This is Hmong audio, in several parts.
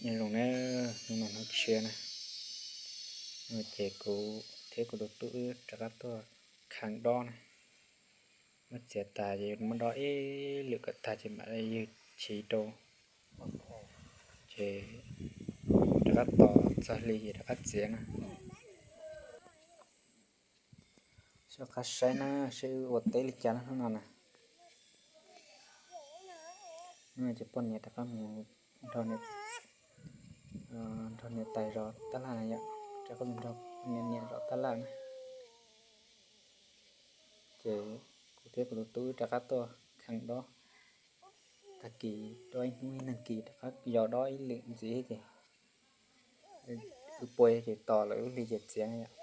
Nyob zoo na, hnub no hnub tshiab na, ces kuv thiab kuv tus tub wb rov qab tuaj kheev dob na. Muab txiav tas ces muab dob ib lwm kom tag ces mam li ywg chiv rau, ces rov qab tos txog hli ces rov qab txiav na. Soj qab saib na, saib wb ua teb li cas na hnub no na. Ces poj niam rov qab mus nrog niam tais zov tab laj na yom, rov qab mus nrog niam zov tab laj na. Ces kuv thiab kuv tus tub wb rov qab tuaj kheev dob, tag kis dob ib hnub ib nag kis rov qab yos dob ib lwm ntxiv ces wb pua ces tos lawv lub hli ces txiav na yom.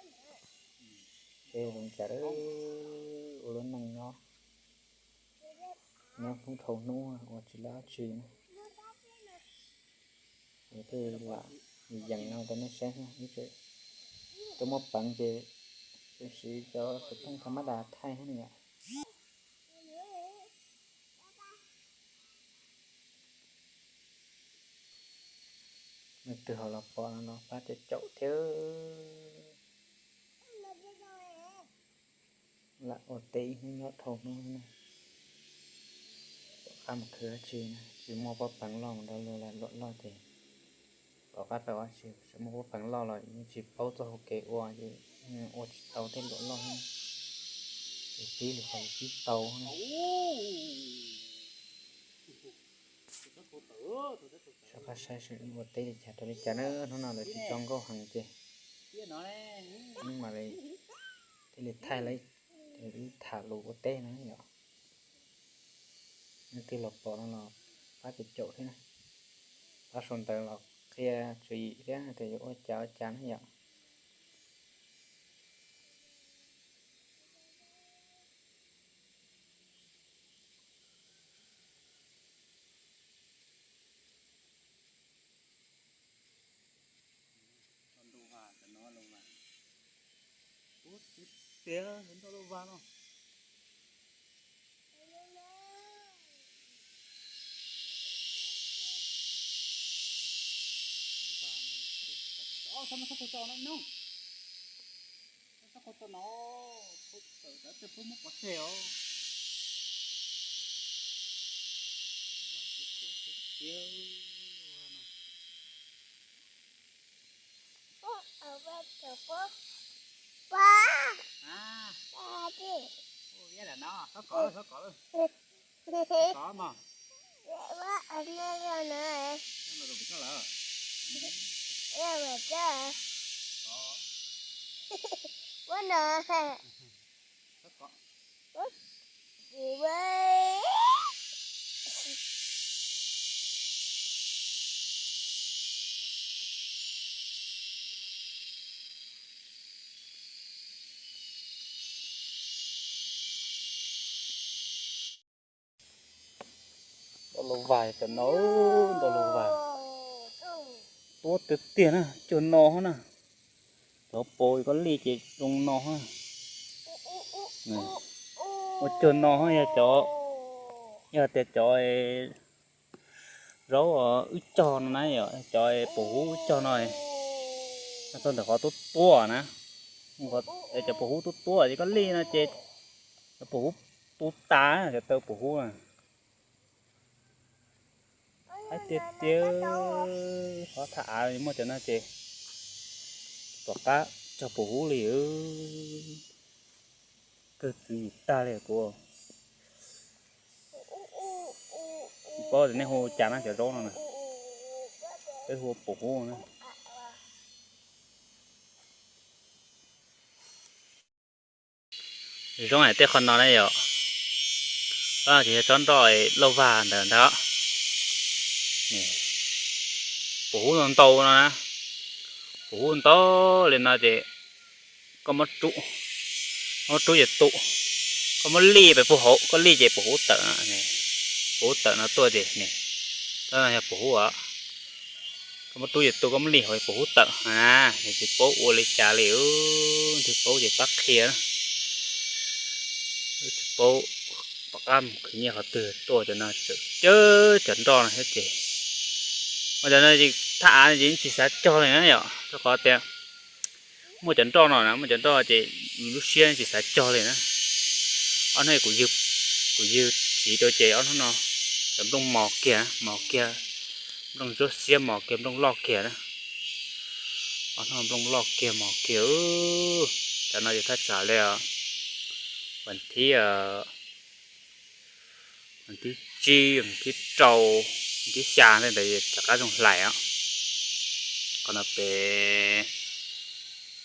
Seb zoo cas ua lub neej nyob, nyob hnub dhau hnub ua tsis lab dab tsi na. Ces thiaj lam yees no rau nej saib, tuaj muaj peev ces siv cov xov tooj tha mab das thaij na yom. Leej twg ho los pom no los pab caum caum thiab. Lam ua teb ib hnub nyob dhau hnub na, tsis pom qab mus khwv dab tsi na, tsis muaj pob peev loj mus rau luag luam loj ces pom qab tau dab tsi, tsis muaj pob peev loj los yeej tsis paub txoj hau kev ua ces ua tsis tau tej luam loj, ces pib li qhov pib tau na. Soj qab saib ua teb li cas rau li cas na, hnub no lawv tsis tso nkauj heev ces wb mam li thiaj li thaij lawv, wb tham lus ua teb no yom. Leej twg los pom no los pab caum caum thiab na, pab sau ntawv los qhia tswv yim thiab tias yuav ua cas ua cas na yom. Tias ntau lub vas no. Txhob qhau tso no, txhob qhau tso no, txhob tawm, txhob muab pov tseg os. Ntau lub vas cov no, ntau lub vas tuab tiag tiag na, cuag no na. Cov paus koj lij ces zoo no. Ua cuag no yog cov, yog tias cov zaub wb cog no na, cov paus huv wb cog no, txog ntawm qhov tuab tuab na, cov paus huv tuab tuab ces koj lij no ces cov paus huv tu tas, cov taw paus huv na. Haib tiag tiag, qhov thaj av muaj cov no ces tom qab cog paus huv li. Kawg txwv yim tag li kuv. Tsis paub tias nej hu ua cas na cov zaub no na, peb hu ua paus huv na. Zoo hais tej qhov no na yom, ces yog tsob nroj lauj vag ntawd ntag. Paus huv ntau ntau no na, paus huv ntau li no ces koj muab rub, muab rub ces tu, koj muab lij pem puag hauv, koj lij ces paus huv tawm, paus huv tawm no tuaj ces, yog paus huv os. Koj muab rub ces tu, koj muab lij hauv paus huv tawm na. Tsis paub ua li cas li, twg paub ces pab qhia na. Tsis paub tom qab mus khwv nyiaj qhov twg tuaj, cov no tseem cawv cov nroj no thiab ces, ua cov no ces thaj av ces tsis xav cog li na yom, rau qhov tias muaj cov nroj no na, muaj cov nroj ces lub siab tsis xav cog li na. Ob hnub kuv ywg, kuv ywg thiv rau ces ob hnub no cov nplooj mos kiag, mos kiag, nplooj ntsuab xiab mos kiag, nplooj loj kiag na. Ob hnub nplooj loj kiag mos kiag. Cov no ces thaj tsam li vas thib, vas thib tsib, vas thib rau, vas thib xya ntawd rov qab zoo hlais os. Qhov no pem,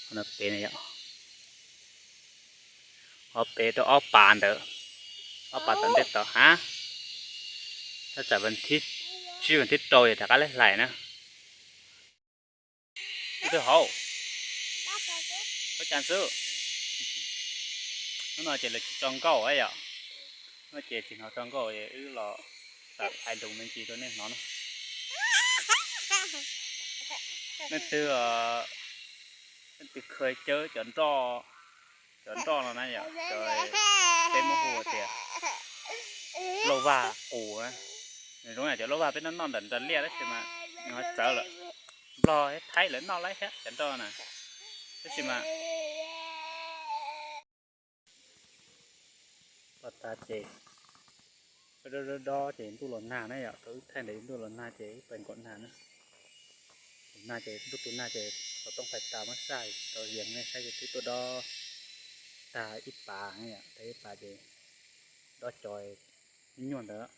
qhov no pem na yom, qhov pem rau ob pas ntawd, ob pas tom ntej tom hav. Thaj tsam vas thib tsib vas thib rau ces rov qab li hlais na. Ib tug hauv, ua cas xwb? Hnub no ces lawv tsis tso nkauj yom, hnub no ces tsis hnov tso nkauj, wb los tawm hais lus me ntsis rau nej hnov na. Leej twg, leej twg khaws cawb cov nroj, cov nroj no na yom, cov peb muab hu tias lauj vag qus na. Nws zoo yam cov lauj vag peb noj noj nram nras liaj tab sis mas nws ho txawv lawm. Nplog thiab Thaib lawv noj lawm thiab cov nroj na, tab sis mas pas tas ces dob dob ces ntuj los nag na yom, thaum wb thaij ntawd ntuj los nag ces wb pais nkaum nag na. Nag ces ntuj tu nag ces xov tooj fais tas muab saj tsis tau, yees nej saib ces twb tuaj dob tag ib pas, tag ib pas ces dob cov nyuaj ntawd.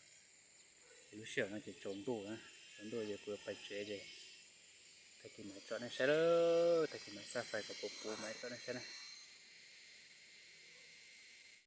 Ces lub sij hawm no ces tsaus ntuj, tsaus ntuj ces kuv yuav pais tsev ces tag kis mam tsom nej saib lawm, tag kis mam xa fais kom puv puv mam tsom nej saib na.